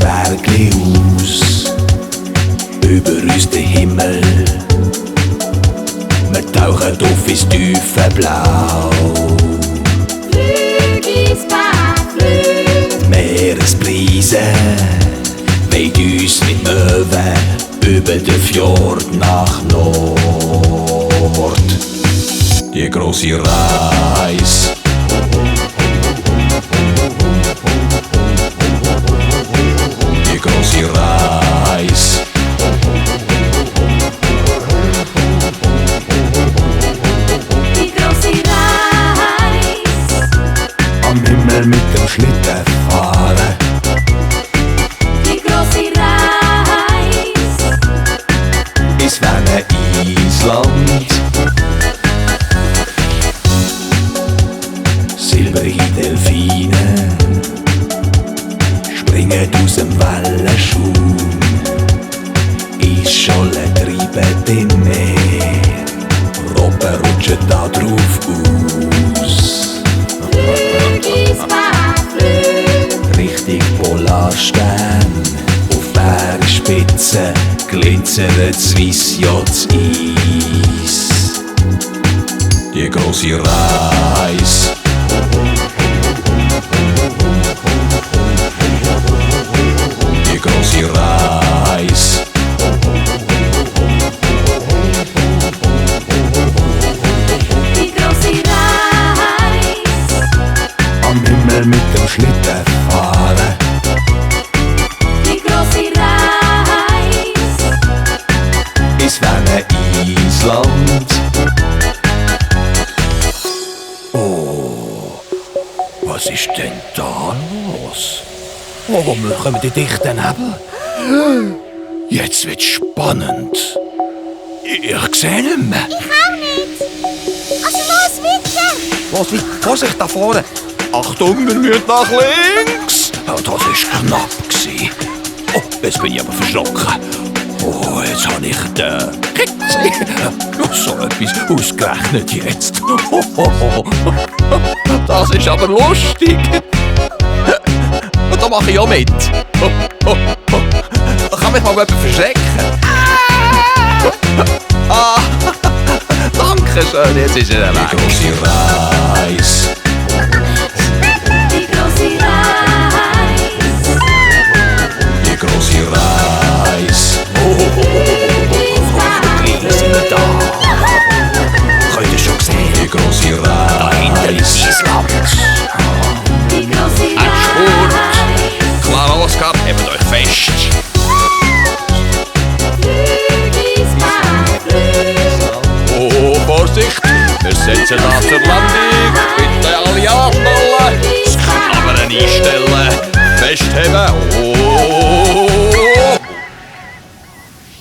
Zwergli aus über uns den Himmel. Wir tauchen auf ins tiefe Blau. Flüg ins Bad, Die Meeresbrise weht uns mit Möwen über den Fjord nach Nord. Die grosse Reise. Die grosse Reise. die grosse Reise. Am Himmel mit dem Schlitten fahren. Die grosse Reise. Ins ferne Island. Silbrige Delfine springen aus dem Wellenschuh. Eisschollen treiben den Meer. Robben rutschen da drauf aus. Flüg ins Bad, Richtig Polarstern. Auf Bergspitzen glitzert Swissjots Eis. Die grosse Reise. Die grosse Reise. die grosse Reise. Am Himmel mit dem Schlitten fahren. Die grosse Reise. Ins ferne Island. Oh, was ist denn da los? Oh, wir kommen in den dichten Nebel. Jetzt wird's spannend. Ich sehe nicht mehr. Ich auch nicht. Also los, weiter. Was, Vorsicht da vorne! Achtung, wir müssen nach links! Oh, das war knapp. Oh, jetzt bin ich aber verschrocken. Oh, jetzt habe ich den so etwas ausgerechnet jetzt. Das ist aber lustig. Und da mache ich auch mit. Da kann mich mal jemand verschrecken. Ah, danke schön, jetzt ist er weg. Die grosse Reise. Die grosse Reise. Die grosse Reise. Kleine sind wir da. Könnt ihr schon sehen? Die grosse Reise. Da hinten ist Island. Die grosse Spurt. Reise. Klar, Oskar, hebt euch fest. Flüg ins Bad, Oh, Vorsicht! Wir setzen da zur Landung. Bitte alle anschnallen. Das Klammern einstellen. Festheben. Oh.